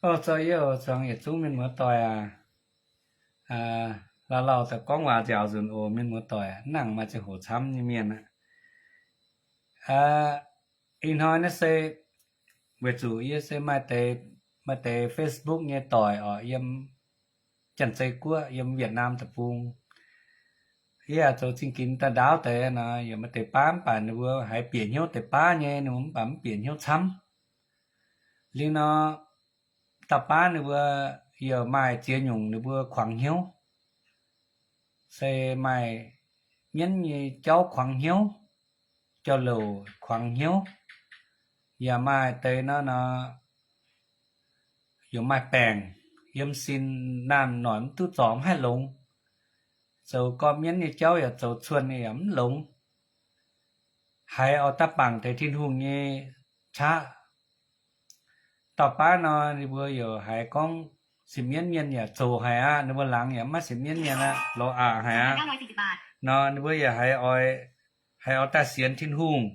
Oc, zoux youh zuangx yietc zungv mienh muoz-doic aac. Lauh lauh daaih gorngv waac nziaaux nzunc oc, mienh muoz-doic, mv nangc maaih ziangh hoc camv nyei mienh aqv. Ih hnoi naaiv se weic zuqc yie se maaih deix, maaih deix Facebook nyei doic oc, yiem Janx-Zei Guoqv, yiem Yietc Naamh Deic-Bung. Yie yaac zoux zingh ginx daaih ndaauv deix nor, yaac maaih deix baav mv baac ninh mbuo haiz bieqc hnyouv deix baav nyei, ninh mbuo mv baac mv bieqc hnyouv camv. Liuz nor, dauh baav ninh mbuo yaac maaih ziex nyungc ninh mbuo kuangx hnyouv. Se maaih mienv nyei jauv kuangx hnyouv, jauv-louc kuangx hnyouv, yaac maaih deix nor nor, yaac maaih baengc, yiem sin naamh noic mv duqv zorc mv haih longx. Zoux gorqv-mienv nyei jauv yaac zoux cuonh yaac mv longx. Haiz oix daaih bangc deix Tin-Hungh nyei qaqv. Dauh baav nor, ninh mbuo yaac haiz gorngv sipv mienv mienh yaac zoqc haic aqv, ninh mbuo laangz yaac mv maaih sipv mienv mienh aqv, lorz aqc haic aqv. Nor ninh mbuo yaac haiz oix, haiz oix daaih sienx Tin-Hungh,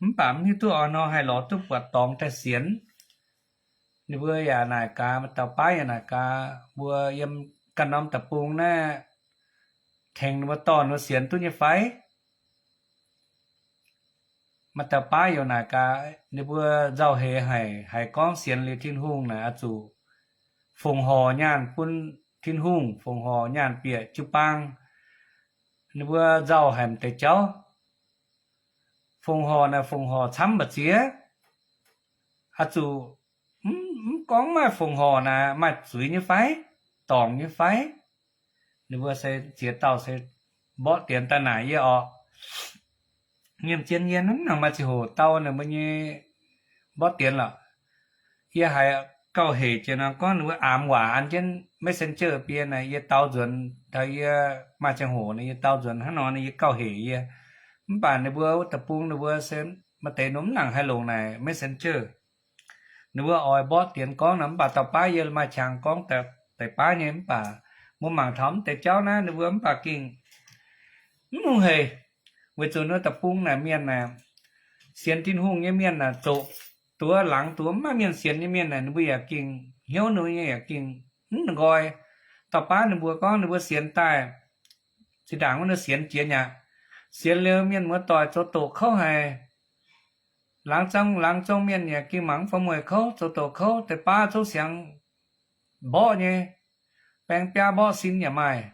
mv baac mv hiuv duqv oix nor haih lorz duqv buatc dorngx daaih sienx. Ninh mbuo yaac naaic gaax, maaih dauh baav yaac naaic gaax, mbuo yiem ganh norm deic-bung naaiv tengx ninh mbuo dorn ninh mbuo sienx duqv nyei fai? Maaih dauh baav yaac naaic gaax, ninh mbuo nzauh heix haic, haiz gorngv sienx liuz Tin-Hungh naaic oix zuqc fongc horc nyaanh bun Tin-Hungh, fongc horc nyaanh bieqc jiu-baang. Ninh mbuo nzauh haic m'deix jauv. Fongc horc naaic fongc horc camv mbu'ziex, oix zuqc mv gorngv maaih fongc horc naaic maaih zuiz nyei fai, dorngc nyei fai? Ninh mbuo se ziex dauh se mborqv dienx daaih naaic yie orqc. Nyiemc zien yie mv nangc maaih ziangh hoc dau ninh mbuo nyei mborqv dienx lorqc. Yie haiz gauh hec jiex nor gorngv ninh mbuo aamx waac an jienv Messenger biei naaic, yie dau nzuonx, taux yie maaih ziangh hoc naaic yie dau nzuonx hnangv nor naaic yie gauh hec yie. Mv baac ninh mbuo wuov deic-bung ninh mbuo se maaih deix nor mv nangc haih longc naaic Messenger. Ninh mbuo oix mborqv dienx gorngv nor, mv baac dauh baav yie maaih qangx gorngv deix baav nyei, mv baac mbuo mangc taux mv deix jauv naaiv ninh mbuo mv baac gengh mv hungh hec. Weic zuqc ninh mbuo deic-bung naaic mienh naaic, sienx Tin-Hungh nyei mienh naaic zoqc duqv laangz duqv mv maaih mienh sienx nyei mienh naaic, ninh mbuo yaac gengh hnyouv ninh mbuo nyei yaac gengh mv nqoi. Dauh baav ninh mbuo gorngv ninh mbuo sienx daaih, zinh ndaangc wuov ninh sienx jiex aqv. Sienx liuz mienh muoz-doic zoux doqc kouv haic. Laangz zong laangz zong mienh yaac gengh mangc mv fongx mueic kouv, zoux doqc kouv, deix baav zungv siangx mborqv nyei, baeng biaa mborqv sin yaac maaih.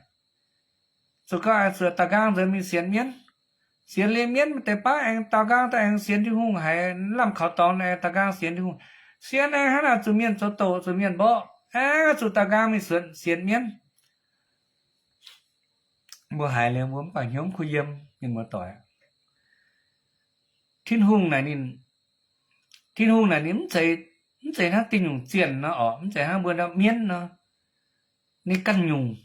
Zuqc gau aengx zuqc daaux nqaang nzuonx mingh sienx mienv. Sienx liuz mienv deix baav aengx daaux nqaang daaih aengx sienx Tin-Hungh haiz lamh kaux dorngx aengx daaux nqaang sienx Tin-Hungh. Sienx aengx hnangv naaic zuqc mienh zoux doqc zuqc mienh mborqv aengx zuqc daaux nqaang mingh sienx mienv. Mbuo haiz liuz mbuo mv baac hnyouv mv kuh yiem, mienh muoz-doic. Tin-Hungh naaic ninh, Tin-Hungh naaic ninh mv zeiz, mv zeiz hnangv diuh nyungc zienh nor orqc, mv zeiz hnangv mbuo ndau mienv nor. Ninh ganh nyungc.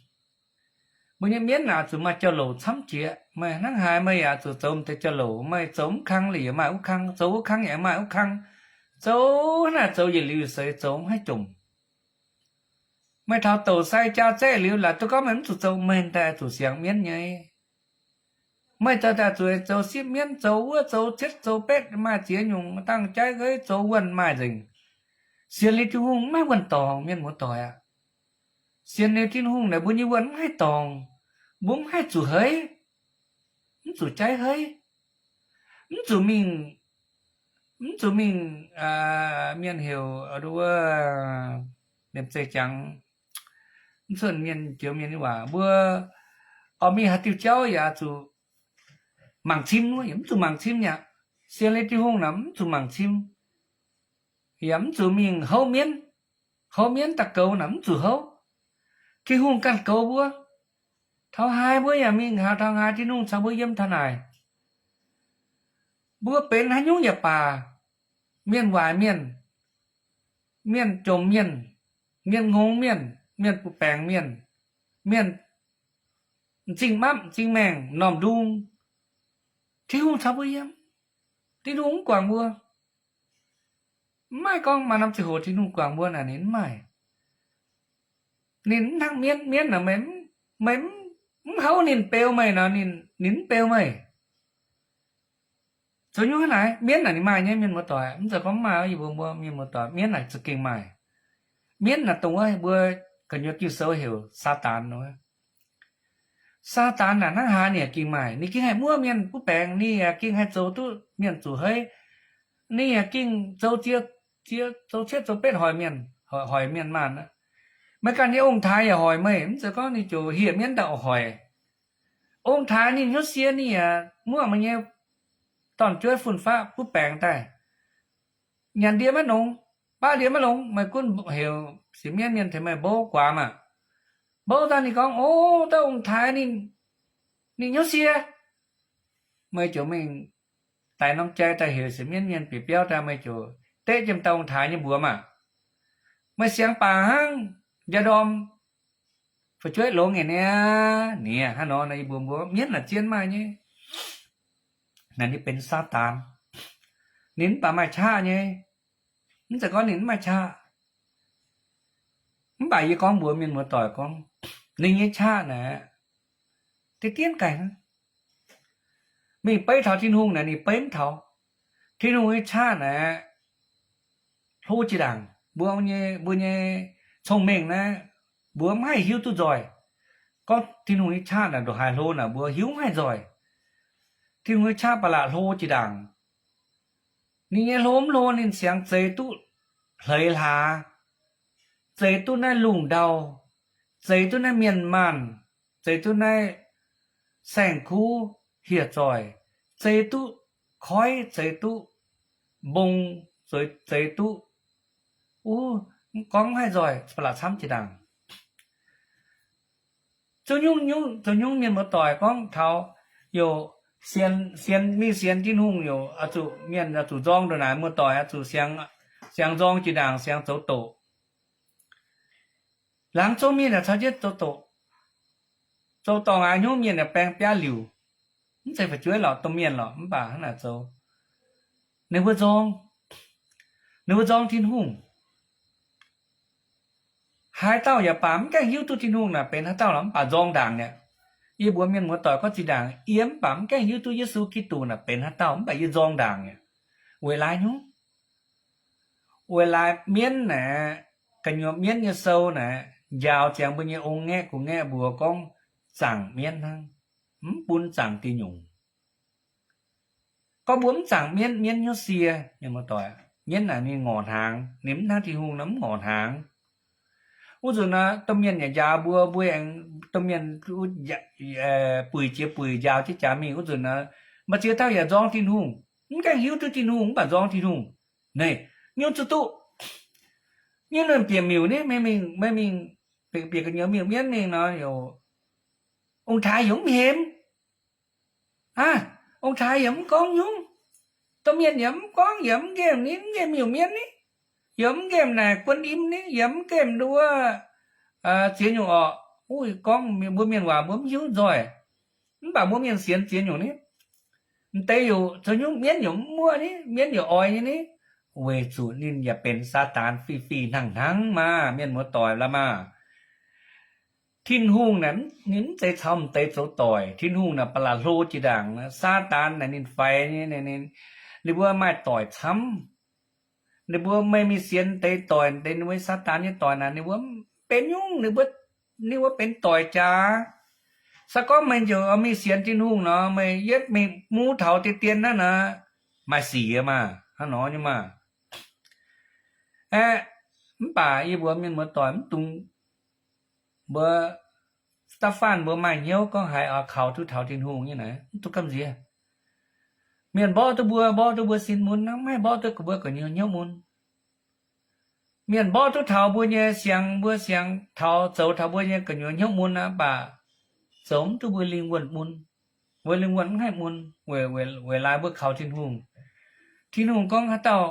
Mbuo nyei mienv naaic zuqc maaih jauv-louc camv jiex. Meih hnangv haaix meih yaac zuqc zoux m'deix jauv-louc. Meih zoux mv kang liuz yaac maaih wuov kang, zoux wuov kang yaac maaih wuov kang. Zoux hnangv naaic zoux yietc liuz seix zoux mv haih jomc. Meih taux douc sai jaa zaeqv liuz, laaic duqv gorngv meih mv zuqc zoux, meih daaih zuqc siangx mienv nyei. Meih zoux daaih zuqc zoux sipv mienv, zoux wuov zoux cietv zoux betv, maaih ziex nyungc dangh jaiv nqeiv zoux wuonh maaih nzengc. Sienx liuz Tin-Hungh mv maaih wuonh dorngc, mienh muoz-doic aqv. Sienx liuz Tin-Hungh naaic mbuo nyei wuonh mv haih dorngc, mbuo mv haih zuqc haiz, mv zuqc jaiv haiz, mv zuqc mingh, mv zuqc mingh, mienh heuc wuov, liemh zeih jangx, mv cuotv mienh joux mienh nyei waac, mbuo oix mingh haaix diuh jauv yaac zuqc mangc cim wuov, yaac mv zuqc mangc cim aqv. Sienx liuz Tin-Hungh naaic mv zuqc mangc cim, yaac mv zuqc mingh houv mienv. Houv mienv daaih goux naaic mv zuqc houv. Tin-Hungh ganh goux mbuo. Taux haaix mbuo yaac mingh, taux haaix Tin-Hungh caux mbuo yiem taux naaic. Mbuo benx haaix nyungc yaac baac, mienh waaic mienh, mienh jomc mienh, mienh ngongx mienh, mienh baengc mienh, mienh m'zing mapv m'zing maengh m'normh ndung, Tin-Hungh caux mbuo yiem. Tin-Hungh mv guangc mbuo. Mv maaih gorngv maaih norm ziangh hoc Tin-Hungh guangc mbuo naaic, ninh mv maaih. Ninh mv hnangv mienv. Mienv naaic meih, meih mv houv ninh beu meih nor, ninh mv beu meih. Zoux nyungc hnangv naaic, mienv naaic ninh maaih nyei, mienh muoz-doic. Mv zeiz gorngv mv maaih, yie mbuo mbuo mienh muoz-doic, mienv naaic za'gengh maaih. Mienv naaic dongh wuov mbuo gu'nyuoz Ging-Sou heuc Saadaan nor. Saadaan naaic hnangv haaix ninh yaac gengh maaih, ninh gengh haih muoqv mienh butv baengc, ninh yaac gengh haih zoux duqv mienh zuqc hei. Ninh yaac gengh zoux ziex, ziex, zoux cietv zoux betv hoic mienh, hoic mienh maanh aqv. Meih ganh nyei ong-taaix yaac hoic meih, mv zeiz gorngv ninh ziouc hieh mienv daaih hoic. Ong-taaix ninh hnyouv sie ninh yaac muoqv meih nyei dorn-jueiv fun-faqv butv baengc daaih. Nyanc ndie maiv longx, baav ndie maiv longx, meih gunv heuc sienx mienv mienh tengx meih mbouv guaax maah. Mbouv daaih ninh gorngv, o, dauh ong-taaix ninh, ninh hnyouv sie. Meih ziouc mingh daix norm jai daaih heuc sienx mienv mienh bieqc biauv daaih, meih ziouc deqv jienv dauh ong-taaix nyei mbuox maah. Meih siangx baac hnangv njaa-ndorm fu'jueiv longx nyei niaa. Niaa, hnangv nor naaic yie mbuox mbuo mienv naaic zien maaih nyei. Naaic ninh benx Saadaan. Ninh mv baac maaih qaqv nyei. Mv zeiz gorngv ninh mv maaih qaqv. Mv baac yie gorngv mbuox mienh muoz-doic gorngv, ninh nyei qaqv naaic, deix dienv gaaih hnangv. Mingh beiv taux Tin-Hungh naaic ninh beiv mv taux. Tin-Hungh nyei qaqv naaic, hlo jiex ndaangc. Mbuo nyei, mbuo nyei cong-mengh naaiv, mbuo mv haih hiuv duqv nzoih. Gorngv Tin-Hungh nyei qaqv naaic ndongc haaix hlo naaic mbuo hiuv mv haih nzoih. Tin-Hungh nyei qaqv ba'laqc hlo jiex ndaangc. Ninh nyei hlo mv hlo ninh siangx zeix duqv hleix hlaax, zeix duqv naaiv lungh ndau, zeix duqv naaiv mienh maanh, zeix duqv naaiv saeng-kuv hieh zoih, zeix duqv koiv, zeix duqv mbong, zeix duqv, wuov, gorngv mv haih nzoih, ba'laqc camv jiex ndaangc. Zuqc nyungc, zuqc nyungc mienh muoz-doic gorngv taux, youc sienx, sienx, mingh sienx Tin-Hungh youc, zuqc mienh zuqc nzorng ndongc naaic, muoz-doic zuqc siangx, siangx nzorng jiex ndaangc, siangx zoux doqc. Laangz zong mienh yaac caux jienv zoux doqc. Zoux dorngc aax hnyouv mienh yaac baeng biaav liuc. Mv zeiz fu'jueiv lorqc, domh mienh lorqc, mv baac hnangv naaic zoux. Ninh mbuo nzorng, ninh mbuo nzorng Tin-Hungh. Haaix dauh yaac baac mv gaengh hiuv duqv Tin-Hungh naaic benx haaix dauh lorqc, mv baac nzorng ndaangc aqv. Yie mbuox mienh muoz-doic gorngv zinh ndaangc, yie mv baac mv gaengh hiuv duqv Yesu Giduc naaic benx haaix dauh, mv baac yie nzorng ndaangc aqv. Weic laaix nyungc? Weic laaix mienv naaic, gu'nyuoz mienv nyei sou naaic, njaaux ziangx mbuo nyei ong-ngaeqv gux-ngaeqv mbuox gorngv zaangc mienv hnangv, mv bun zaangc diuh nyungc. Gorngv mbuo mv zaangc mienv, mienv hnyouv sie, mienh muoz-doic, mienv naaic ninh ngorc hnaangx, ninh mv hnangv Tin-Hungh nor mv ngorc hnaangx. Wuov nzunc nor domh mienh yaac njaaux mbuo, mbuo aengx domh mienh buic jiex buic njaaux jienv jaax mingh. Wuov nzunc nor maaih ziex dauh yaac nzorng Tin-Hungh, mv gaengh hiuv duqv Tin-Hungh mv baac nzorng Tin-Hungh. Naaic, nyungc zuqc duqv, nyungc ninh bieqc miuc ni, meih mingh, meih mingh bieqc gu'nyuoz miuc-mienv mingh nor, ong-taaix yaac mv hemx. Aa, ong-taaix yaac mv gorngv nyungc. Domh mienh yaac mv gorngv, yaac mv nqemh ni, mv nqemh miuc-mienv ni, yaac mv nqemh naaic guon im ni, yaac mv nqemh nduov ziex nyungc orqc. Gorngv mbuo mienh waac mbuo mv hiuv nzoih, mv baac mbuo mienh sienx ziex nyungc ni. M'deix yaac zoux nyungc mienv yaac mv muoqv ni, mienv yaac oix nyei ni, weic zuqc ninh yaac benx Saadaan fih fih hnangv hnangv maah, mienh muoz-doic la'maah. Tin-Hungh naaic ninh mv zeiz caux m'deix zoux doic. Tin-Hungh naaic ba'laqc hlo jiex ndaangc. Saadaan naaic ninh faix nyei, ninh mbuo maaih doic camv. Ninh mbuo meih mingh sienx deix doic, deix ninh mbuo Saadaan nyei doic naaic, ninh mbuo mv benx nyungc, ninh mbuo, ninh mbuo benx doic jaax. Se gorngv meih njoux mingh sienx Tin-Hungh nor, meih yietv mingh mungv taux deix dien naaiv nor, maaih sic maah, hnangv nor nyei maah. Aeqv, mv baac yie mbuox mienh muoz-doic mv dungx, mbuo da'faanh mbuo maaih hnyouv gorngv haiz oix kaux duqv taux Tin-Hungh nyei naaic, mv dungx gamh nziex. Mienh mborqv duqv mbuo, mborqv duqv mbuo sin mun aqv, mv haih mborqv duqv mbuo gu'nyuoz hnyouv mun. Mienh mborqv duqv taux mbuo nyei siangx, mbuo siangx taux zoux taux mbuo nyei gu'nyuoz hnyouv mun aqv, mv baac zoux mv duqv mbuo lingh wuonh mun. Mbuo lingh wuonh mv haih mun weic, weic laaix mbuo kaux Tin-Hungh. Tin-Hungh gorngv haaix dauh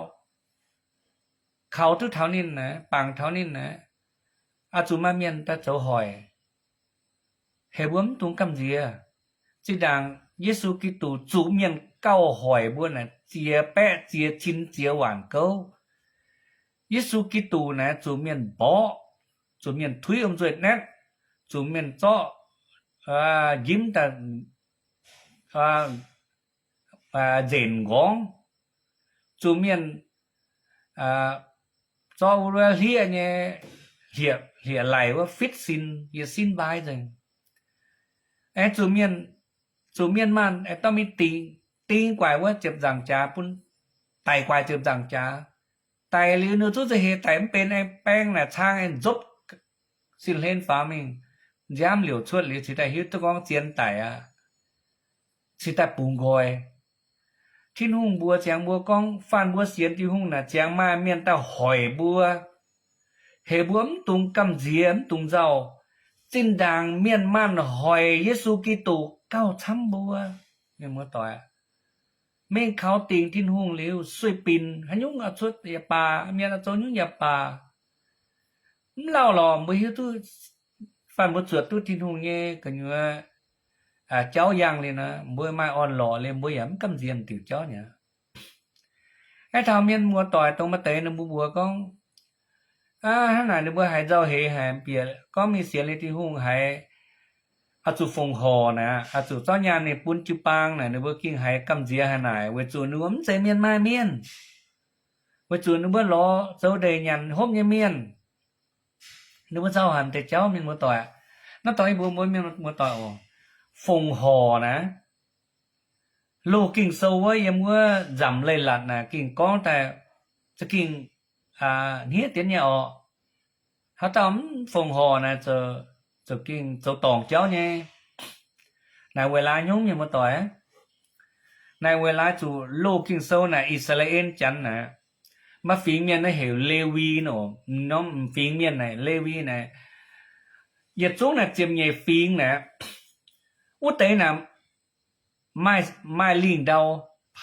kaux duqv taux ninh naaic, bangc taux ninh naaic, oix zuqc maaih mienh daaih zoux hoic. Heuc mbuo mv dungx gamh nziex. Zinh ndaangc Yesu Giduc zuqc mienh gauh hoic mbuo naaic ziex baeqv ziex cin ziex waanc gouv. Yesu Giduc naaic zuqc mienh mborqv, zuqc mienh tuiv wuom nzuih naetv, zuqc mienh zorqv njimv daaih nzenc nqorngv, zuqc mienh zorqv wuov hlieqv nyei hlieqv laic wuov fitv sin, yie sin mbaaiv nzengc. Aengx zuqc mienh, zuqc mienh maanh aengx dorh mingh dingx, dingx guaix wuov ziepc nzaangc jaax bun, daic guaix ziepc nzaangc jaax. Daic liuz ninh zungv za'heix daic mv benx, aengx baeng naaic cang aengx nzopv sin hlen faaux mingh. Nziaamv liouc cuotv liuz cingx daaih hiuv duqv gorngv zien daic aqv, cingx daaih bungx nqoi. Tin-Hungh mbuox ziangx mbuo gorngv, faanh mbuo sienx Tin-Hungh naaic ziangx maaih mienh daaih hoic mbuo, heuc mbuo mv dungx gamh nziex, mv dungx nzauh. Zinh ndaangc mienh maanh hoic Yesu Giduc gauh camv mbuo. Mienh muoz-doic, mingh kaux dingc Tin-Hungh liuz sueih binc, haaix nyungc oix cuotv yaac baac, mienh oix zoux nyungc yaac baac, mv lauh lorqc mbuo hiuv duqv, faanh mbuo zuotc duqv Tin-Hungh nyei gu'nyuoz jauv yangh liuz nor, mbuo maaih orn-lorqc liuz mbuo yaac mv gamh nziex diuc jauv nyei. Aav taux mienh muoz-doic dongh maaih deix ninh mbuo mbuox gorngv, hnangv naaic ninh mbuo haiz nzauh heix haic bieqc gorngv mingh sienx liuz Tin-Hungh haiz oix zuqc fongc horc naaic, oix zuqc zorqv nyaanh ninh bun jiu-baang naaic, ninh mbuo gengh haiz gamh nziex haaix naaic, weic zuqc ninh mbuo mv zeiz mienh maaih mienh, weic zuqc ninh mbuo lorz zoux ndeic nyanc hopv nyei mienh. Ninh mbuo nzauh haic deix jauv, mienh muoz-doic. Naaiv dorngx yie mbuox mbuo mienh muoz-doic oc, fongc horc naaic, loz Ging-Sou wuov yiem wuov nzamc leiz-latc naaic gengh gorngv daaih za'gengh hniev dienv nyei orqc. Haaix dauh mv fongc horc naaic, za'gengh zoux dorngc jauv nyei. Naaic weic laaix nyungc, mienh muoz-doic? Naaic weic laaix zuqc loz Ging-Sou naaic I^saa^laa^en Janx naaic, maaih fingx mienh naaiv heuc Lewi nor, norm m'fingx mienh naaic, Lewi naaic, yietc zungv naaic ziepc nyeic fingx naaic, wuov deix naaic maaih, maaih lingh ndau,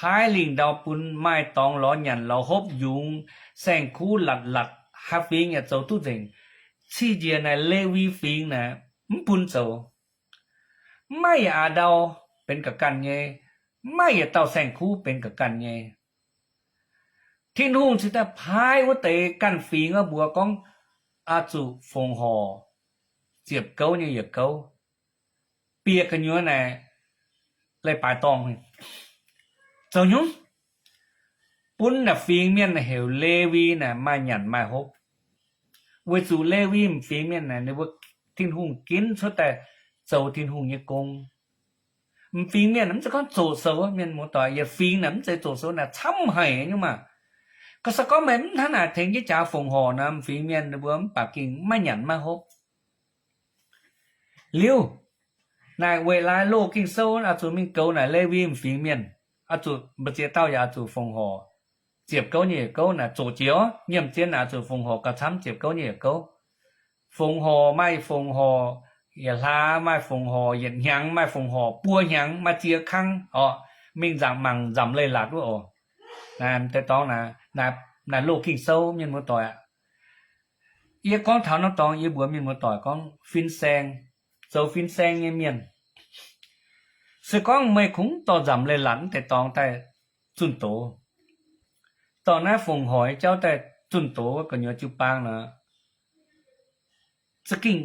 paaiv lingh ndau bun maaih dorngx lorz nyanc lorz hopv, yungz saeng-kuv latc latc, haaix fingx yaac zoux duqv nzengc. Cih njiec naaic Lewi fingx naaic mv bun zoux. Mv maaih yietc aax ndau benx ga'ganh nyei, mv maaih yietc dauh saeng-kuv benx ga'ganh nyei. Tin-Hungh cingx daaih paaiv wuov deix ganh fingx wuov mbuox gorngv, oix zuqc fongc horc, ziepc gouv nyei yietc gouv. Bieqc gu'nyuoz naaic, leiz-baaix dorngh, zoux nyungc bun naaic fingx mienh heuc Lewi naaic maaih nyanc maaih hopv. Weic zuqc Lewi m'fingx mienh naaic ninh mbuo Tin-Hungh ginv cuotv daaih zoux Tin-Hungh nyei gong. M'fingx mienh mv zeiz gorngv zoqc sou, mienh muoz-doic, yietc fingx naaic mv zeiz zoqc sou naaic camv haic nyungc maah. Gorngv se gorngv meih mv hnangv naaic tengx jienv jaax fongc horc nor, m'fingx mienh ninh mbuo mv baac gengh maiv nyanc maiv hopv. Liuz, naaic weic laaix loz Ging-Sou oix zuqc mingh goux naaic Lewi m'fingx mienh, oix zuqc mbu'ziex dauh yaac oix zuqc fongc horc ziepc gouv nyei yietc gouv naaic zoqc jiex orv. Nyiemc zien naaic oix zuqc fongc horc gauh camv ziepc gouv nyei yietc gouv. Fongc horc maaih fongc horc yietc hlaax, maaih fongc horc yietc hnyangx, maaih fongc horc buo hnyangx, maaih ziex kang orqc. Mingh nzangc mangc nzamc leiz-latc wuov oc. Naaiv deix dorngx naaic, naaic loz Ging-Sou, mienh muoz-doic aac. Yie gorngv taux norm dorngx, yie mbuox mienh muoz-doic gorngv fin-saeng, zoux fin-saeng nyei mienh, se gorngv meih kungx dorh nzamc leiz-latc mv deix dorngx daaih zunh doz, dorh naaiv fongc horc nyei jauv daaih zunh doz wuov gu'nyuoz jiu-baang nor, za'gengh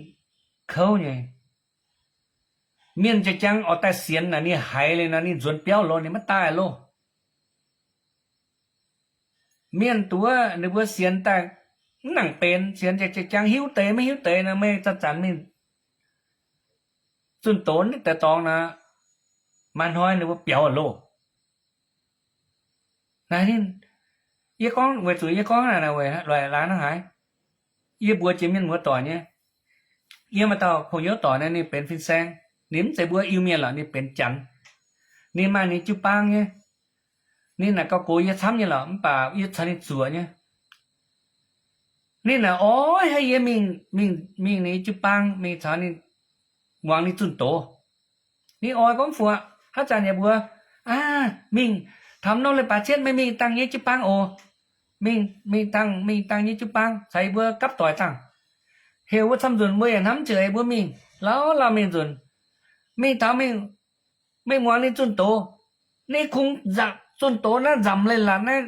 kouv nyei. Mienh jiex jangv oix daaih sienx naaic, ninh haiz liuz nor ninh nzuonx biauv loh, ninh maiv daaih loh. Mienh duqv ninh mbuo sienx daaih mv nangc benx, sienx jiex jangv hiuv deix maiv hiuv deix nor, meih zanc-zanc mingh zunh doz naaiv deix dorngx nor, maaih hnoi ninh mbuo biaux loh. Naaiv ninh, yie gorngv weic zuqc yie gorngv naaic weic laaix hnangv haaix, yie mbuox jiex mienh muoz-doic nyei. Yie maaih dauh pong-nyouv doic naaiv, ninh benx fin-saeng. Ninh mv zeiz mbuo Iu-Mienh lorqc, ninh benx Janx. Ninh maaih ninh jiu-baang nyei. Ninh naaic gauh gox yie camv nyei lorqc, mv baac yie caux ninh zuoqc nyei. Ninh naaic oix haaix yie mingh, mingh, mingh ninh jiu-baang mingh caux ninh muangx ninh zunh doz. Ninh oix gorngv fuoqc, haaix zanc yaac mbuox, aav, mingh taux norm leiz-baaix cietv meih mingh dangh nyei jiu-baang oc. Mingh, mingh dangh, mingh dangh nyei jiu-baang caux yie mbuo gapv doic dangh. Heuc mbuo camv nzunc mbuo yaac hnamv ziouc yie mbuo mingh, lauh lauh mingh nzunc. Mingh taux mingh, mingh muangx ninh zunh doz. Ninh kungx nzangc zunh doz naaiv nzamc leiz-latc naaiv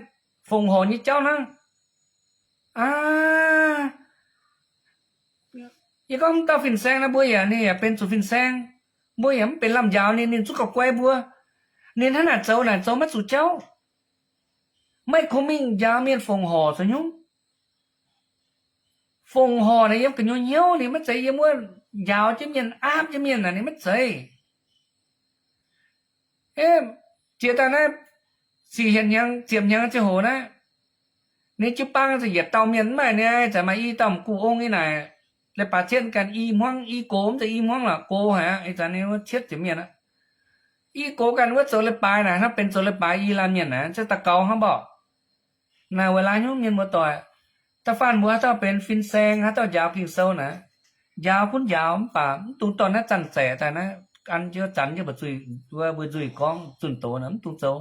fongc horc nyei jauv hnangv. Aav, yie gorngv mv dauh fin-saeng naaiv mbuo yaac, ninh yaac benx zuqc fin-saeng. Mbuo yaac mv benx lamh njaaux ninh, ninh zungv gauh guai mbuo. Ninh hnangv naaic zoux naaic zoux maiv zuqc jauv. Meih kungx mingh njaaux mienh fongc horc zoux nyungc? Fongc horc naaic yiem gu'nyuoz hnyouv, ninh maiv zeiz yiem wuov njaaux jienv mienh, aapv jienv mienh naaic, ninh maiv zeiz. Jiex daaih naaiv sic hienx hnyangx ziepc hnyangx ziangh hoc naaiv, ninh jiu-baang ziouc yietc dauh mienh mv maaih niaa, ih zanc maaih i dauh m'gux ong ih naaic, leiz-baaix cietv ganh i hmuangv, i gox, mv zeiz i hmuangv lorqc, gox haic aqv. Ih zanc ninh wuov cietv ziepc mienh aqv. I gox ganh wuov zoux leiz-baaix naaic, hnangv benx zoux leiz-baaix i laanh mienh naaic, zungv daux gaux hnangv mborqc. Naaic weic laaix nyungc, mienh muoz-doic, da'faanh mbuo haaix dauh benx fin-saeng, haaix dauh njaaux Ging-Sou naaic, njaaux gunv njaaux mv baac mv dungx dorh naaiv zanc-zaeqc daaih naaiv an jienv zanc jienv mbu'ziex, mbu'ziex gorngv zunh doz naaic mv dungx zoux.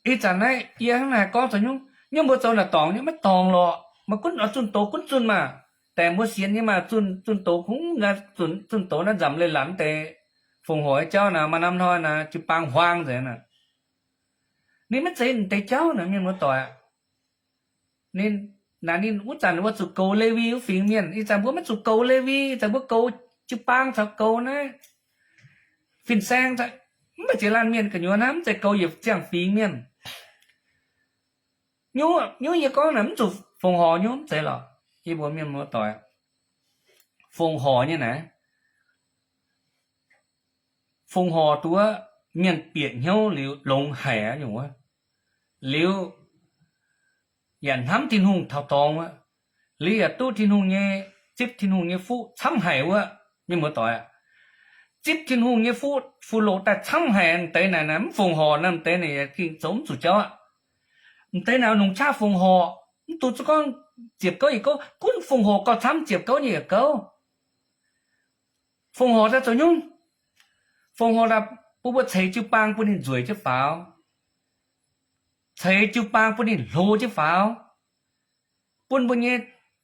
Ih zanc naaiv yie hnangv naaic gorngv zoux nyungc, nyungc mbuo zoux naaic dorngc nyei maiv dorngc lorqc. Maaih gunv oix zunh doz gunv zunh maah. Daaih mbuo sienx nyei maah, zunh, zunh doz kungx, zunh doz naaiv nzamc leiz-latc deix fongc horc nyei jauv naaic, maaih norm hnoi naaic jiu-baang huaang nzengc naaic. Ninh maiv zeiz m'deix jauv naaic, mienh muoz-doic. Ninh, naaic ninh wuov zanc wuov zuqc goux Lewi wuov fingx mienh. Ih zanc mbuo maiv zuqc goux Lewi, ih zanc mbuo goux jiu-baang caux goux naaiv fin-saeng, mv baac ziex laanh mienh gu'nyuoz naaiv mv zeiz goux yietc ziangh fingx mienh. Nyungc, nyungc yie gorngv naaic mv zuqc fongc horc nyungc mv zeiz lorqc. Yie mbuox mienh muoz-doic, fongc horc nyei naaic, fongc horc duqv mienh bieqc hnyouv liuz longx haic aqv nyungc wuov. Liuz yaac hnamv Tin-Hungh taux dorngx wuov. Liuz yaac duqv Tin-Hungh nyei, zipv Tin-Hungh nyei fuqv camv haic wuov. Mienh muoz-doic aac, zipv Tin-Hungh nyei fuqv, fuqv-loqc daaih camv haic deix naaic, naaic mv fongc horc naaic deix naaic gengh zoux mv zuqc jauv aqv. M'deix naaic longc qaqv fongc horc, mv dungx zuqc gorngv ziepc gouv yietc gouv, gunv fongc horc gauh camv ziepc gouv nyei yietc gouv. Fongc horc daaih zoux nyungc? Fongc horc daaih bun mbuo ceix jiu-baang bun ninh nzueic jienv faaux, ceix jiu-baang bun ninh hlo jienv faaux, bun mbuo nyei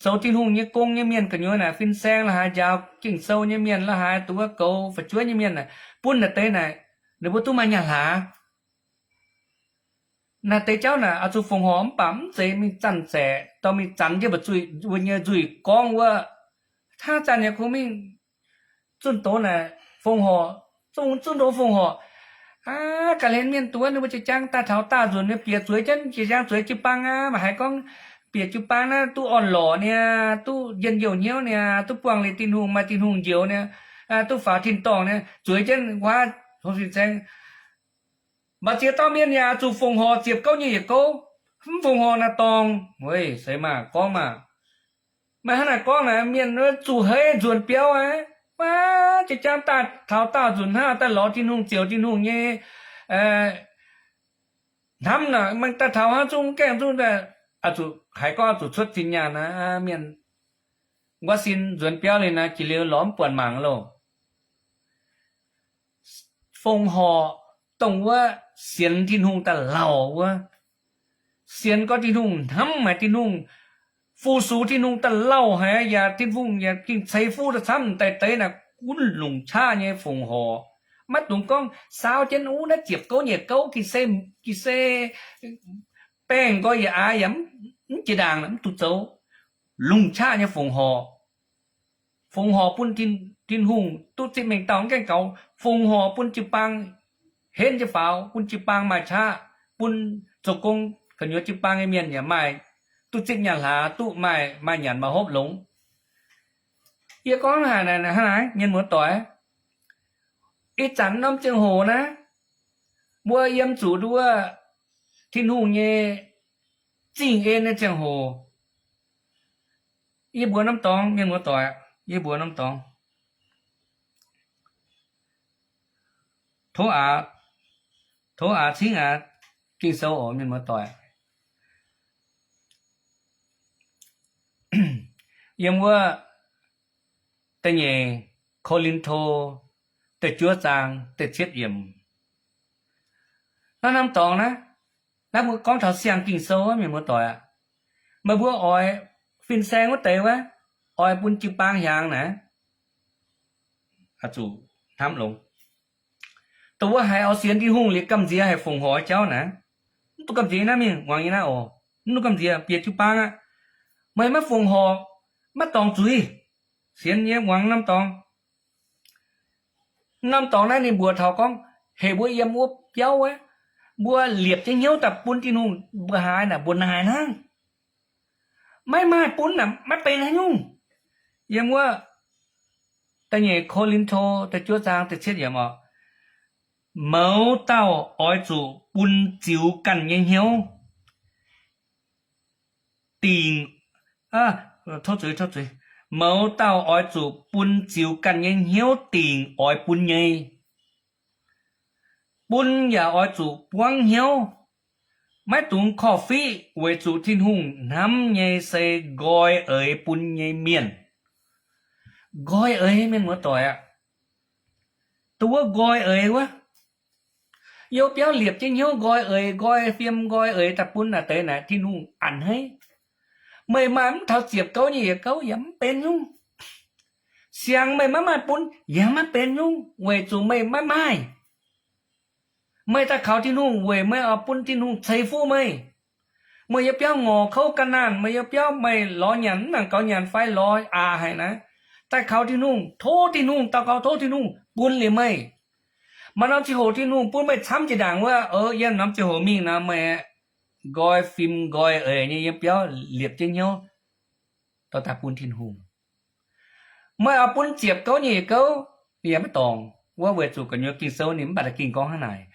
zoux Tin-Hungh nyei gong nyei mienh gu'nyuoz naaic, fin-saeng la'haaix, njaaux Ging-Sou nyei mienh la'haaix, duqv wuov goux fu'jueiv nyei mienh naaic, bun naaic deix naaic ninh mbuo duqv maaih nyaanh hlaax. Naaic deix jauv naaic oix zuqc fongc horc mv baac mv zeiz mingh zanc-zaeqc dorh mingh zanc jienv mbu'ziex mbuo nyei nzuih gorngv wuov, hnangv zanc yaac kungx mingh zunh doz naaic fongc horc, zunh, zunh doz fongc horc. Aav, ga'hlen mienh duqv ninh mbuo jiex jaang daaih taux daauh nzunc nyei bieqc zueiz jienv, jiex jaang zueiz jiu-baang aqv. Mv baac haiz gorngv bieqc jiu-baang naaiv duqv orn-lorqc niaa, duqv njien-youh hnyouv niaa, duqv buangh liuz Tin-Hungh, maaih Tin-Hungh njoux niaa, duqv faaux tin-dorngh niaa, zueiz jienv nquaav hlo fin-saeng. Mv baac ziex dauh mienh yaac zuqc fongc horc ziepc gouv nyei yietc gouv, mv fongc horc naaic dorngc. Weic seix maah, gorngv maah. Maaih hnangv naaic gorngv naaic, mienh zuqc heix nzuonx biauv aqv. Maaih jiex jaang daaih taux daauh nzunc hnangv daaih lorz Tin-Hungh, ziouc Tin-Hungh nyei hnamv naaic, mangc daaih taux hnangv zungv gaengh zungv daaih, zuqc haiz gorngv zuqc cuotv zinh nyaanh aqv. Mienh nquav sin nzuonx biauv liuz naaic, jiex liuz lorz mv buatc mangc loh. Fongc horc dongh wuov sienx Tin-Hungh daaih lauh wuov, sienx gorngv Tin-Hungh hnamv haic, Tin-Hungh fu-sux, Tin-Hungh daaih lauh haic, yaac Tin-Hungh yaac gengh ceix fuqv daaih camv daaih deix naaic, gunv longc qaqv nyei fongc horc. Maiv dungx gorngv saau jienv wuov naaiv ziepc gouv nyei gouv, gin se, gin se baengh nqoi yaac aax yaac mv jiex ndaangc, mv duqv zoux. Longc qaqv nyei fongc horc. Fongc horc bun Tin-Hungh duqv zipv mengh dauh mv gaengh gaux. Fongc horc bun jiu-baang henv jienv faaux, bun jiu-baang maaih qaqv, bun zoux gong gu'nyuoz jiu-baang nyei mienh yaac maaih duqv zipv nyaanh hlaax, duqv maaih, maaih nyanc maaih hopv longx. Yie gorngv haic naaic, hnangv naaic, mienh muoz-doic, ih zanc norm ziangh hoc naaiv, mbuo yiem zuqc nduov Tin-Hungh nyei zingh en nyei ziangh hoc. Yie mbuox norm dorngx, mienh muoz-doic, yie mbuox norm dorngx. Tov aax, tov aax cingv aax Ging-Sou oc, mienh muoz-doic. Yiem wuov da'nyeic Ko^lin^to da'juov zaang da'cietv yiemc. Naaiv norm dorngx naaiv, naaiv mbuo gorngv taux siang Ging-Sou, mienh muoz-doic aac. Meih mbuo oix fin-saeng wuov deix wuov, oix bun jiu-baang hiaangx naaiv, zuqc hnamv longx. Dongh wuov haiz oix sienx Tin-Hungh liuz gamh nziex haic fongc horc jauv naaiv, mv duqv gamh nziex naaiv mingh muangx nyei naaiv oc. Mv duqv gamh nziex bieqc jiu-baang aqv. Meih maiv fongc horc, maiv dorngc zuiz. Sienx nyei muangx norm dorngx. Norm dorngx naaiv ninh mbuox taux gorngv, heuc mbuo yiem wuov biauv wuov, mbuo liepc jienv hnyouv daaih bun Tin-Hungh mbuo haaix naaic mbuo naaic hnangv. Maiv maaih bun naaic maiv benx haaix nyungc. Yiem wuov da'nyeic Ko^lin^to da'juov zaang da'cietv yiemc oc, mouz dauh oix zuqc bun ziux ganh nyei hnyouv dingc, tov zuiz, tov zuiz, mouz dauh oix zuqc bun ziux ganh nyei hnyouv dingc oix bun nyei. Bun yaac oix zuqc buangv hnyouv, maiv dungx korv-fiqv, weic zuqc Tin-Hungh hnamv nyei se nqoi eix bun nyei mienh. Nqoi eix, mienh muoz-doic aac, dongh wuov nqoi eix wuov, you biauv liepc jienv hnyouv nqoi eix, nqoi fim nqoi eix daaih bun naaic deix naaic, Tin-Hungh a'hneiv. Meih maaih mv taux ziepc gouv nyei yietc gouv yaac mv benx nyungc. Siangx meih maiv maaih bun yaac maiv benx nyungc, weic zuqc meih maiv maaih. Meih daaih kaux Tin-Hungh weic meih oix bun Tin-Hungh ceix fuqv meih. Meih yiem biauv ngorc kouv ga'naanh, meih yiem biauv meih lorz nyanc mv nangc gaux nyanc fai lorz aqc haic naaiv, daaih kaux Tin-Hungh, tov Tin-Hungh, daux gaux tov Tin-Hungh bun liuz meih. Maaih norm ziangh hoc Tin-Hungh bun meih camv jiex ndaangc wuov, yiem norm ziangh hoc mingh nor meih nqoi fim nqoi eix nyei yiem biauv liepc jienv hnyouv dorh daaih bun Tin-Hungh. Meih oix bun ziepc gouv nyei yietc gouv, yaac maiv dorngc wuov, weic zuqc gu'nyuoz Ging-Sou ninh mv baac da'gingh gorngv hnangv naaic,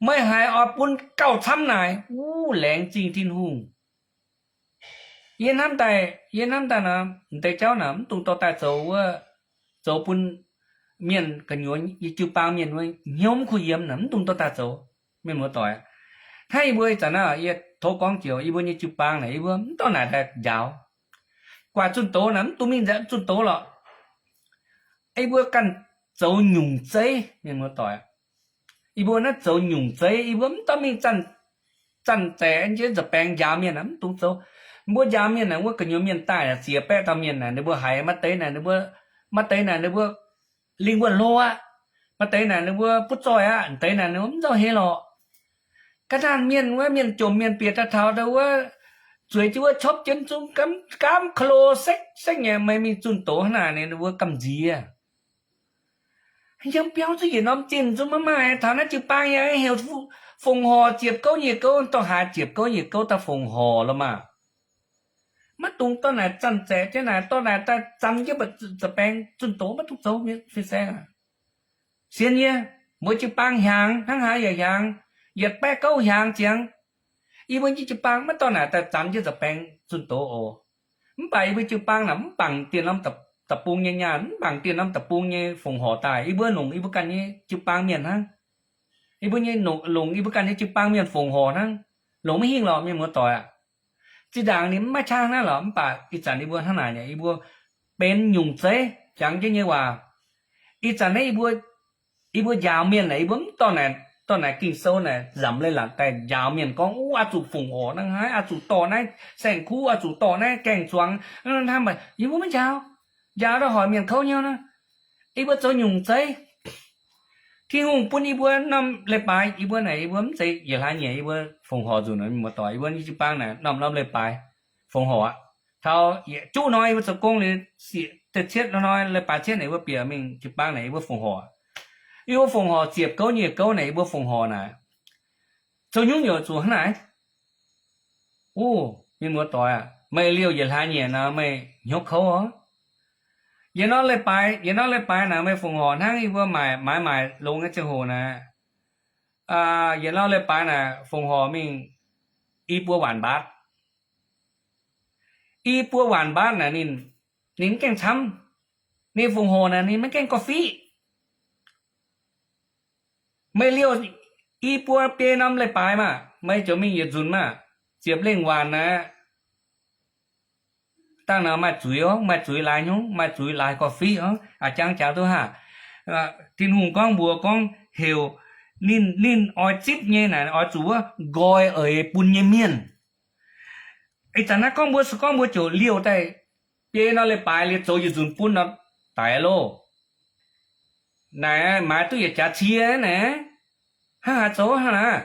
meih haiz oix bun gauh camv naaic, wuov, laengz zingh Tin-Hungh. Yie hnamv daaih, yie hnamv daaih nor, m'deix jauv naaic mv dungx dorh daaih zoux wuov, zoux bun mienh gu'nyuoz nyei jiu-baang mienh wuov hnyouv mv kuh yiem naaic mv dungx dorh daaih zoux. Mienh muoz-doic, hnangv yie mbuo ih zanc naaiv yie tov gorngv joux yie mbuo nyei jiu-baang naaic, yie mbuo mv dorh naaic daaih njaaux. Guaax zunh doz naaic mv dungx mingh nzengc zunh doz lorqc. Yie mbuo ganh zoux nyungc zeiv, mienh muoz-doic. Yie mbuo naaiv zoux nyungc zeiv, yie mbuo mv dorh mingh zanc, zanc-zaeqc jienv nza'baengx njaaux mienh naaic mv dungx zoux. Mbuo njaaux mienh naaic wuov gu'nyuoz mienh daaih naaic ziex baeqv dauh mienh naaic ninh mbuo haiz maaih deix naaic ninh mbuo, maaih deix naaic ninh mbuo lingh wuonh hlo aqv. Maaih deix naaic ninh mbuo butv zoih aqv. M'deix naaic ninh mbuo mv nzauh heix lorqc. Ga'naanh mienh wuov, mienh jomc mienh bieqc daaih taux daaih wuov, zueiz jienv wuov copv jienv zungv gaamv kalo sekv sekv nyei, meih mingh zunh doz hnangv naaic ninh mbuo gamh nziex. Yiem biauv zungv yietc norm zinh zungv maiv maaih. Taux naaiv jiu-baang yaac heuc fongc horc ziepc gouv nyei gouv, dorh haaix ziepc gouv nyei gouv daaih fongc horc lorqc maah. Maiv dungx dorh naaic zanc-zaeqc jienv naaic, dorh naaic daaih zanc jienv mbu'ziex baengx zunh doz maiv dungx zoux fin-saeng aac. Sienx yie, mbuo jiu-baang hiaangx, hnangv haaix yaac hiaangx, yietc baeqv gouv hiaangx ziangx. Yie mbuo nyei jiu-baang maiv dorh naaic daaih zanc jienv nza'baengx zunh doz oc. Mv baac yie mbuo jiu-baang naaic mv bangc dieh norm deic-bung nyei nyaanh, mv bangc dieh norm deic-bung nyei fongc horc daaih. Yie mbuo longc yie mbuo ganh nyei jiu-baang mienh hnangv. Yie mbuo nyei longc yie mbuo ganh nyei jiu-baang mienh fongc horc hnangv. Longc maiv hingh lorqc, mienh muoz-doic aac. Zinh ndaangc ninh mv maaih qangx naaiv lorqc, mv baac ih zanc yie mbuo hnangv naaic, yie mbuo benx nyungc zeiv jangx jienv nyei waac. Ih zanc naaiv yie mbuo, yie mbuo njaaux mienh naaic, yie mbuo mv dorh naaic, dorh naaic Ging-Sou naaic nzamc leiz-latc daaih njaaux mienh gorngv, Uv, oix zuqc fongc horc hnangv haaix, oix zuqc dorh naaiv saeng-kuv, oix zuqc dorh naaiv gaeng-zuangx hnangv. Yie mbuo maiv njaaux. Njaaux ndau hoic mienh kouv hnyouv naaiv. Yie mbuo zoux nyungc zeiv. Tin-Hungh bun yie mbuo norm leiz-baaix, yie mbuo naaic, yie mbuo mv zeiz yietc hlaax nyieqc yie mbuo fongc horc nzunc, muoz-doic. Yie mbuo nyei jiu-baang naaic norm-norm leiz-baaix fongc horc aqv. Taux yietc juqv hnoi yie mbuo zoux gong liuz, da'cietv hnoi, leiz-baaix cietv naaic yie mbuo bieqc mingh jiu-baang naaic yie mbuo fongc horc. Yie mbuo fongc horc ziepc gouv nyei gouv naaic yie mbuo fongc horc naaic, zoux nyungc-nyungc zuqc hnangv naaic. Uv, mienh muoz-doic aac, meih liouh yietc hlaax nyieqc nor meih hnyouv kouv oc. Yietc norm leiz-baaix, yietc norm leiz-baaix naaic meih fongc horc hnangv yie mbuo maaic maaiz maaic longx nyei ziangh hoc naaic. Yietc norm leiz-baaix naaic fongc horc mingh i buo waanc mbaatv. I buo waanc mbaatv naaic ninh, ninh mv gaengh camv. Ninh fongc horc naaic ninh maiv gaengh gorngv fiqv. Meih liouh i buo biei norm leiz-baaix maah, meih ziouc mingh yietc nzunc maah, ziepc lengh waanc naaic. Dangh naaic maaih zuiz oc, maaih zuiz laaix nyungc, maaih zuiz laaix gorngv fiqv oc. A'jang jangx duqv haav. Tin-Hungh gorngv mbuox gorngv heuc ninh, ninh oix zipv nyei naaic oix zuqc wuov nqoi eix bun nyei mienh. Ih zanc naaiv gorngv mbuo se gorngv mbuo ziouc liouh daaih biei norm leiz-baaix liuz zoux yietc nzunc bun nor daic loh. Naaic maaiz duqv yietc jaax cie naaic, hnangv haaix zoux hnangv naaic?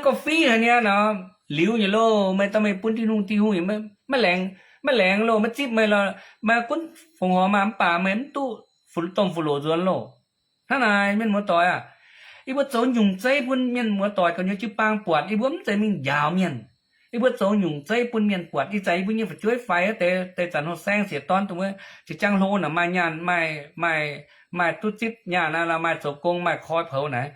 Gorngv fiqv haic niaa nor, liuz nyei loh. Meih dorh meih bun Tin-Hungh, Tin-Hungh maiv laengz, maiv laengz loh, maiv zipv meih lorh. Meih gunv fongc horc maah, mv baac meih mv duqv domh fuqv loc nzuonx loh. Hnangv naaic, mienh muoz-doic aah, yie mbuo zoux nyungc zeiv bun mienh muoz-doic gu'nyuoz jiu-baang buatc, yie mbuo mv zeiz mingh njaaux mienh. Yie mbuo zoux nyungc zeiv bun mienh buatc. Ih zanc yie mbuo nyei fu'jueiv faix wuov deix, deix zanc hlo saeng sieqv dorn dongh wuov, ziex jaang hlo naaic maaih nyaanh, maaih, maaih, maaih duqv zipv nyaanh aqv, maaih zoux gong, maaih koi poux naaic.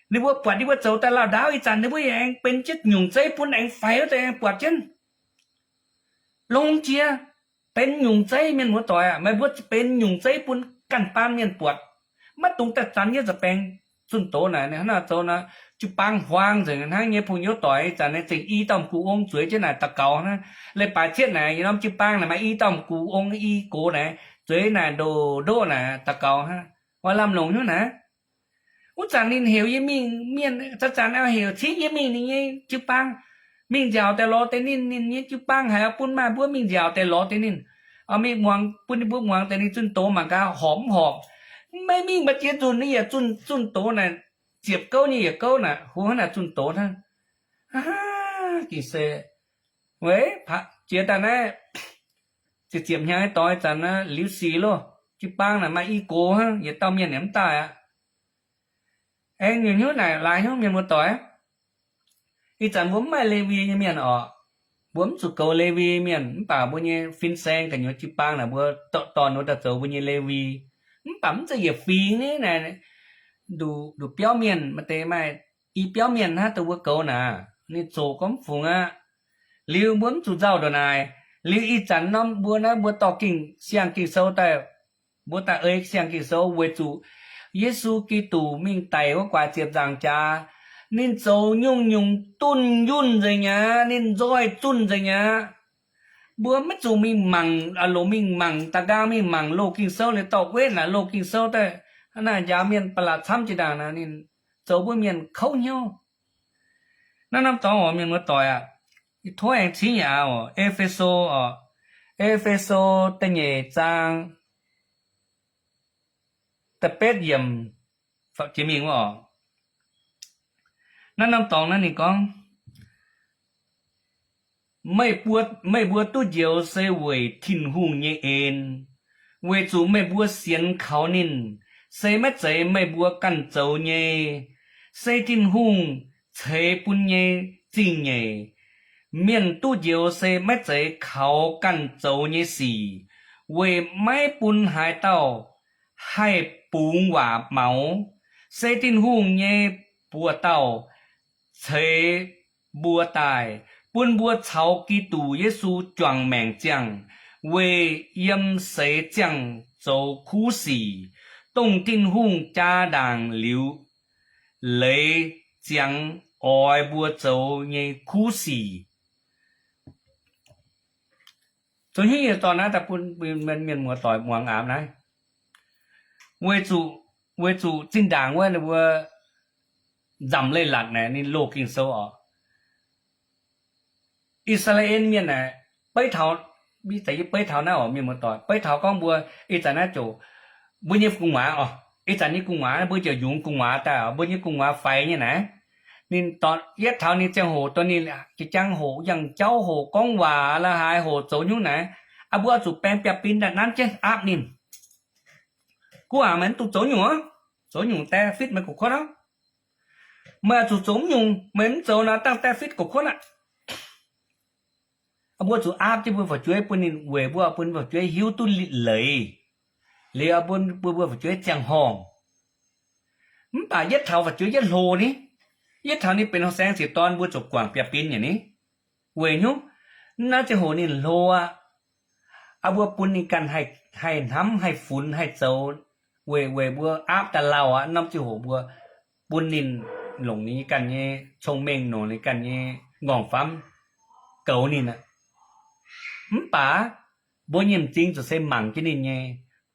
Ninh mbuo buatc yie mbuo zoux daaih lauh ndaauv, ih zanc ninh mbuo yaac aengx benx jienv nyungc zeiv bun aengx faix wuov deix aengx buatc jienv. Longx jiex, benx nyungc zeiv, mienh muoz-doic aac. Meih mbuo benx nyungc zeiv bun ganh baamh mienh buatc. Maiv dungx daaih zanc yie nza'baengx zunh doz naaic, hnangv naaiv zoux naaic, jiu-baang huaang nzengc hnangv nyei. Pong youz doic ih zanc naaiv zingh i dauh m'gux ong zueiz jienv naaic daux gaux hnangv. Leiz-baaix cietv naaic, yie norm jiu-baang naaic maaih i dauh m'gux ong, i gox naaic, zueiz naaic ndoh ndoqv naaic daux gaux hnangv. Oix lamh longc hnyouv naaic. Wuov zanc ninh heuc yie mingh, mienh zanc-zanc oix heuc cingv yie mingh ninh nyei jiu-baang, mingh nziaauc daaih lorz deix ninh, ninh nyei jiu-baang haiz bun maaih mbuo mingh nziaauc daaih lorz deix ninh. Oix mingh muangx, bun ninh mbuo muangx deix ninh zunh doz mangc gaax horpc mv horpc. Maiv mingh maaih jiex nzunc ninh yaac zunh, zunh doz naaic, ziepc gouv nyei yietc gouv naaic, huv hnangv naaic zunh doz hnangv. Aa, gengh se, weic jiex daaih naaiv ziepc ziepc hnyangx nyei dorngx ih zanc naaiv liuz sic loh, jiu-baang naaic maaih i gox hnangv, yietc dauh mienh yaac mv daaih aqv. Aengx nyungc hnyouv naaic laaix hnyouv, mienh muoz-doic. Ih zanc mbuo mv maaih Lewi nyei mienh oc. Mbuo mv zuqc goux Lewi mienh, mv baac mbuo nyei fin-saeng gu'nyuoz jiu-baang naaic mbuo dorh, dorh wuov daaih zoux mbuo nyei Lewi. Mv baac mv zeiz yietc fingx ni naaic, nduqc, nduqc biauv mienh, maaih deix maaih i biauv mienh hnangv dongh mbuo goux naaic, ninh zoqc gorngv mv fungx aqv. Liuz mbuo mv zuqc nzauh ndongc naaic. Liuz ih zanc norm mbuo naaiv mbuo dorh Ging, siang Ging-Sou daaih, mbuo daaih ei siang Ging-Sou weic zuqc Yesu Giduc mingh daic wuov guaax ziepc nzaangc jaax, ninh zoux nyungc-nyungc dunh yunh nzengc aqv, ninh nzoih zunh nzengc aqv. Mbuo maiv zuqc mingh mangc, longc mingh mangc, da'nqaang mingh mangc loz Ging-Sou liuz dorh wetv naaic loz Ging-Sou daaih, hnangv naaic njaaux mienh ba'laqc camv jiex ndaangc naaic, ninh zoux mbuo mienh kouv hnyouv. Naaiv norm dorngx oc, mienh muoz-doic aac, tov aengx cingv yaac aqv oc. E^fe^so oc, E^fe^so da'nyeic zaang da'betv yiemc jiex mingh wuov oc. Naaiv norm dorngx naaiv ninh gorngv, meih mbuo, meih mbuo duqv njoux se weic Tin-Hungh nyei en, weic zuqc meih mbuo sienx kaux ninh, se maiv zeiz meih mbuo ganh zoux nyei, se Tin-Hungh ceix bun nyei zingh nyeic. Mienh duqv njoux se maiv zeiz kaux ganh zoux nyei sic, weic maiv bun haaix dauh haih bungx waac maux. Se Tin-Hungh nyei buoz-dauh ceix mbuo daaih, bun mbuo caux Giduc Yesu juangc maengc ziangh, weic yiem seix ziangh zoux kuv sic, dongh Tin-Hungh jaa ndaangc liuz leiz ziangx oix mbuo zoux nyei kuv sic. Zoux hnyouv yie dorh naaiv daaih bun mienh muoz-doic muangx aqv naaiv. Weic zuqc, weic zuqc zinh ndaangc wuov ninh mbuo nzamc leiz-latc naaic ninh loz Ging-Sou oc. I^saa^laa^en Mienh naaic, beiv taux, mv zeiz beiv taux naaiv oc, mienh muoz-doic, beiv taux gorngv mbuo ih zanc naaiv ziouc, mbuo nyei gu'nguaaz oc, ih zanc nyei gu'nguaaz mbuo ziouc yungz gu'nguaaz daaih oc, mbuo nyei gu'nguaaz faix nyei naaic. Ninh dorh yietv taux ninh ziangh hoc, dorh ninh jang hoc, yangh jauv hoc, gorngv waac la'haaix hoc, zoux nyungc naaic, aa, mbuo oix zuqc baeng biaav-bin daaih nanv jienv aapv ninh. Guv aac, meih mv dungx zoux nyungc, zoux nyungc die fitv meih gox kuotv aqv. Meih oix zuqc zoux mv nyungc, meih mv zoux naaic dangh die fitv gox kuotv aqv. Mbuo zuqc aapv jienv mbuo fu'jueiv bun ninh weic mbuo bun fu'jueiv hiuv duqv leiz, liuz bun mbuo, mbuo fu'jueiv ziangh horngh. Mv baac yietv taux fu'jueiv yietv hlo ni, yietv taux ninh benx saeng-sieqv dorn mbuo zuqc guangc biaav-bin nyei ni. Weic nyungc, naaiv ziangh hoc ninh hlo aqv. Aa, mbuo bun ninh ganh haih, haih hnamv, haih funx, haih zoux, weic, weic mbuo aapv daaih lauh aqv. Norm ziangh hoc mbuo bun ninh longc ninh ganh nyei cong-mengh, longc ninh ganh nyei nqorngv-famv goux ninh aqv. Mv baac mbuo nyei m'zing ziouc se mangc jienv ninh nyei.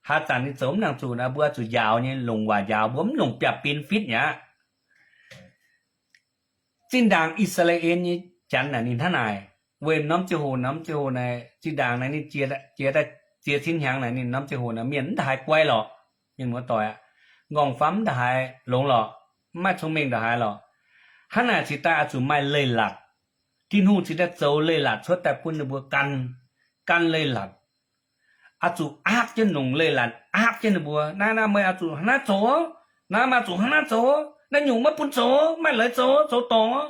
Haaix zanc ninh zoux mv nangc zuqc naaic, mbuo zuqc njaaux nyei, longc waac njaaux, mbuo mv longc biaav-bin fitv mi'aqv. Zinh ndaangc I^saa^laa^en nyei janx naaic ninh hnangv naaic, weic norm ziangh hoc, norm ziangh hoc naaic, zinh ndaangc naaic ninh jiex, jiex daaih ziex cin hnyangx naaic ninh norm ziangh hoc naaic mienh mv da'haaix guai lorqc. Mienh muoz-doic aqv, nqorngv-famv mv da'haaix longx lorqc, mv maaih cong-mengh nda'haaix lorqc. Hnangv naaic cingx daaih oix zuqc maaih leiz-latc. Tin-Hungh cingx daaih zoux leiz-latc cuotv daaih bun ninh mbuo gan, gan leiz-latc. Oix zuqc aapv jienv, longc leiz-latc aapv jienv ninh mbuo. Naaiv, naaiv meih oix zuqc hnangv naaiv zoux, naaiv meih oix zuqc hnangv naaiv zoux, naaiv nyungc maiv bun zoux, maaih leiz zoux, zoux dorngc.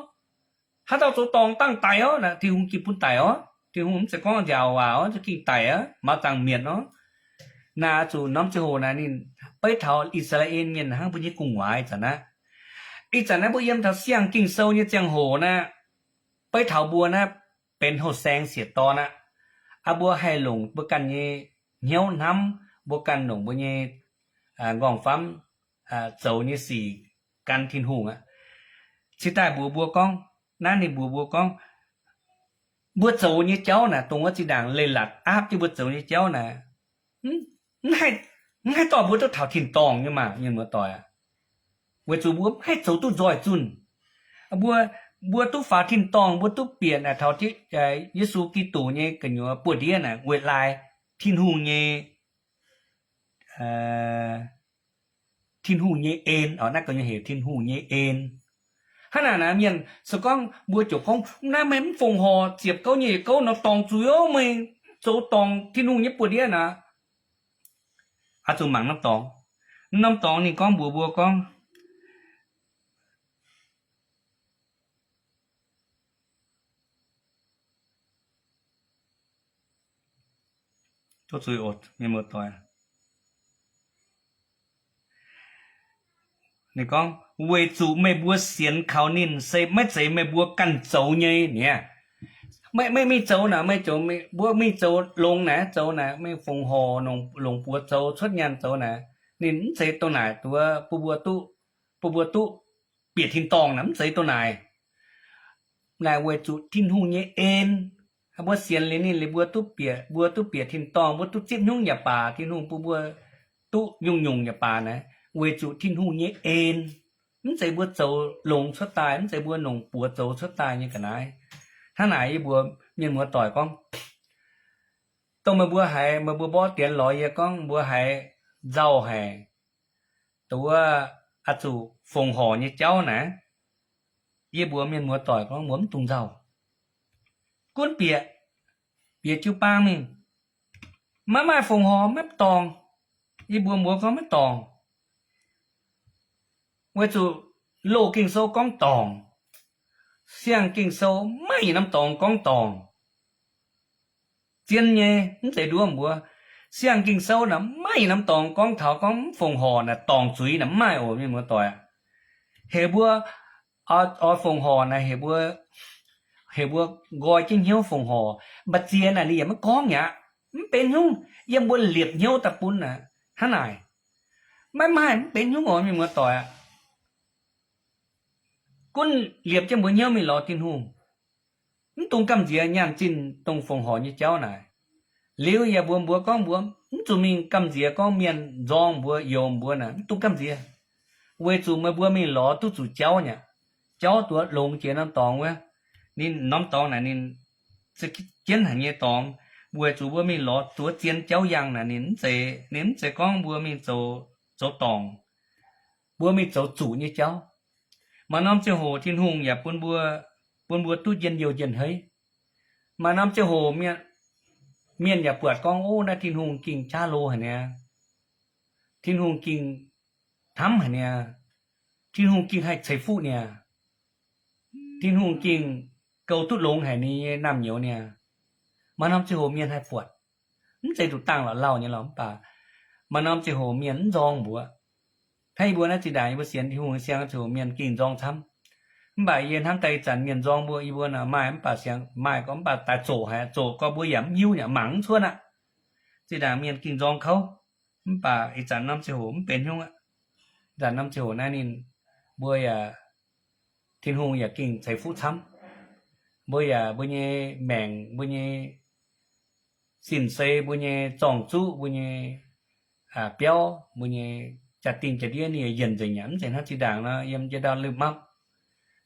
Haaix dauh zoux dorngc dangh daic orv, Tin-Hungh gengh bun daic orv. Tin-Hungh mv zeiz gorngv nziaauc waac orv, gengh daic aqv, maaih zaangc mietc orv. Naaiv zuqc norm ziangh hoc naaic ninh beiv taux I^saa^laa^en Mienh hnangv mbuo nyei gu'nguaaz ih zanc aqv. Ih zanc naaiv mbuo yiem taux Siang-Ging-Sou nyei ziangh hoc naaiv, beiv taux mbuo naaiv benx houh saeng sieqv dorn aqv. Aa, mbuo haih longc mbuo ganh nyei hnyouv hnamv, mbuo ganh longc mbuo nyei nqorngv-famv zoux nyei sic gan Tin-Hungh aqv. Cingx daaih mbuox mbuo gorngv, naaiv ninh mbuox mbuo gorngv, mbuo zoux nyei jauv naaic, dongh wuov zinh ndaangc leiz-latc aapv jienv mbuo zoux nyei jauv naaic, mv haih dorh mbuo duqv taux tin-dorngh nyei maah, mienh muoz-doic aac. Weic zuqc mbuo mv haih zoux duqv nzoih zunh. Mbuo, mbuo duqv faaux tin-dorngh, mbuo duqv bieqc naaic taux Yesu Giduc nyei gu'nyuoz buoz-ndiev naaic weic laaix Tin-Hungh nyei, Tin-Hungh nyei en, naaiv gauh nyei heuc Tin-Hungh nyei en. Hnangv naaic naaic mienh se gorngv, mbuo ziouc gorngv, naaiv meih mv fongc horc ziepc gouv nyei yietc gouv nor dorngc zuiz ov, meih zoux dorngc Tin-Hungh nyei buoz-ndiev naaic. Oix zuqc mangc norm dorngx. Norm dorngx ninh gorngv mbuox mbuo gorngv, tov zuiz oc, mienh muoz-doic. Ninh gorngv, weic zuqc meih mbuo sienx kaux ninh se maiv zeiz meih mbuo ganh zoux nyei niaa. Meih, meih mingh zoux naaic, meih zoux, mbuo mingh zoux longx naaic, zoux naaic, mingh fongc horc, longc buoz zoux, cuotv nyaanh zoux naaic, ninh mv zeiz dongh naaic duqv bun mbuo duqv, bun mbuo duqv bieqc tin-dorngh naaic, mv zeiz dongh naaic. Naaic weic zuqc Tin-Hungh nyei en, mbuo sienx liuz ninh liuz mbuo duqv bieqc, mbuo duqv bieqc tin-dorngh, mbuo duqv zipv hnyungv yaac baac, Tin-Hungh bun mbuo duqv nyungc-nyungc yaac baac naaic, weic zuqc Tin-Hungh nyei en. Mv zeiz mbuo zoux longx cuotv daaih, mv zeiz mbuo longc buoz zoux cuotv daaih nyei ga'naaiv. Hnangv naaic yie mbuox mienh muoz-doic gorngv, dongh meih mbuo haiz, meih mbuo mborqv dienx lorz yie gorngv mbuo haiz nzauh haic, dongh wuov oix zuqc fongc horc nyei jauv naaic, yie mbuox mienh muoz-doic gorngv mbuo mv dungx nzauh. Gunv bieqc, bieqc jiu-baang mingh, maiv maaih fongc horc maiv dorngc. Yie mbuox mbuo gorngv maiv dorngc. Weic zuqc Loz Ging-Sou gorngv dorngc. Siang Ging-Sou maiv yietc norm dorngx gorngv dorngc. Zien nyei, mv zeiz nduov mbuo. Siang Ging-Sou naaic maiv yietc norm dorngx gorngv taux gorngv mv fongc horc naaic dorngc zuiz naaic mv maaih oc, mienh muoz-doic. Heuc mbuo oix fongc horc naaic, heuc mbuo, heuc mbuo nqoi jienv hnyouv fongc horc. Mv baac ziex naaic ninh yaac maiv gorngv aqv. Mv benx hnyouv, yiem mbuo liepc hnyouv daaih bun aqv. Hnangv naaic, maiv maaih mv benx hnyouv oc, mienh muoz-doic aac. Gunv liepc jienv mbuo hnyouv mingh lorz Tin-Hungh. Mv dungx gamh nziex nyaanh zinh dongh fongc horc nyei jauv naaic. Liuz yaac mbuox mbuo gorngv mbuo mv zuqc mingh gamh nziex gorngv mienh nzorng mbuo, youx mbuo naaic, mv dungx gamh nziex. Weic zuqc meih mbuo mingh lorz duqv zuqc jauv nyei aqv. Jauv duqv longx jiex norm dorngx wuov. Ninh norm dorngx naaic ninh se jienv haic nyei dorngx. Weic zuqc mbuo mingh lorz duqv zien jauv yangh naaic ninh mv zeiz, ninh mv zeiz gorngv mbuo mingh zoux, zoux dorngc. Mbuo mingh zoux zuqc nyei jauv. Maaih norm ziangh hoc Tin-Hungh yaac bun mbuo, bun mbuo duqv njien-youh njien-heiv. Maaih norm ziangh hoc mienh, mienh yaac buatc gorngv, ov, naaiv Tin-Hungh gengh jaav lo haic niaa. Tin-Hungh gengh hnamv haic niaa. Tin-Hungh gengh haih ceix fuqv niaa. Tin-Hungh gengh goux duqv longx haic ninh nyei naamh nyouz niaa. Maaih norm ziangh hoc mienh haih buatc. Mv zeiz nduqc dangh lorqc lauh nyei lorqc, mv baac maaih norm ziangh hoc mienh mv nzorng mbuo. Hnangv yie mbuo naaiv zinh ndaangc yie mbuo sienx Tin-Hungh nyei siang ziangh hoc mienh gengh nzorng camv. Mv baac yie hnamv daaih ih zanc mienh nzorng mbuo, yie mbuo naaic maaih, mv baac siang maaih gorngv, mv baac daaih zoqc haic, zoqc gorngv mbuo yaac mv hiuv yaac mangc mv cuotv aqv. Zinh ndaangc mienh gengh nzorng kouv. Mv baac ih zanc norm ziangh hoc mv benx hnyouv aqv. Ih zanc norm ziangh hoc naaiv ninh, mbuo yaac, Tin-Hungh yaac gengh ceix fuqv camv. Mbuo yaac, mbuo nyei maengc, mbuo nyei sin-sei, mbuo nyei zorng-zuqv, mbuo nyei biauv, mbuo nyei jaa-dingh jaa-ndiev ninh yaac yienc nzengc aqv. Mv zeiz hnangv zinh ndaangc nor yiem jaa-ndau lipv mapv,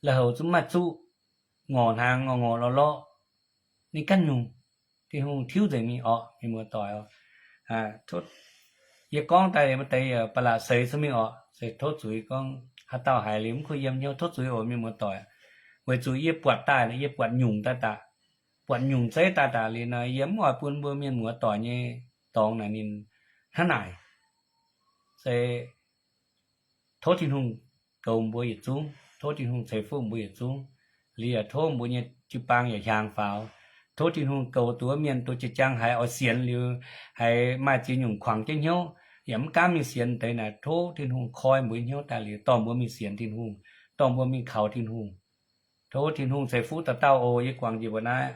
la'houc zungv maaih zuqv, ngorc hnaangx ngorc ngorc lorqc lorqc, ninh ganh nyungc, Tin-Hungh tiuv nzengc mingh orqc, mienh muoz-doic oc. Yie gorngv daaih maaih deix ba'laqc seix cuotv mingh orqc, se tov zuiz gorngv haaix dauh haiz liuz mv kuh yiem hnyouv tov zuiz oc, mienh muoz-doic. Weic zuqc yie buatc daaih, yie buatc nyungc daaih daaih, buatc nyungc zeiv daaih daaih liuz nor, yie mv oix bun mbuo mienh muoz-doic nyei dorngx naaic ninh hnangv naaic. Se tov Tin-Hungh goux mbuo yietc zungv, tov Tin-Hungh ceix fuqv mbuo yietc zungv. Liuz yaac tov mbuo nyei jiu-baang yaac hiaangx faaux. Tov Tin-Hungh goux duqv mienh duqv jiex jaang haiz oix sienx liuz, haiz maaih ziex nyungc kuangx jienv hnyouv, yaac mv gaamv mingh sienx deix naaic, tov Tin-Hungh koi mbuo hnyouv daaih liuz dorh mbuo mingh sienx Tin-Hungh, dorh mbuo mingh kaux Tin-Hungh. Tov Tin-Hungh ceix fuqv dauh dauh oc. Yie guangc njiec mbuo naaiv.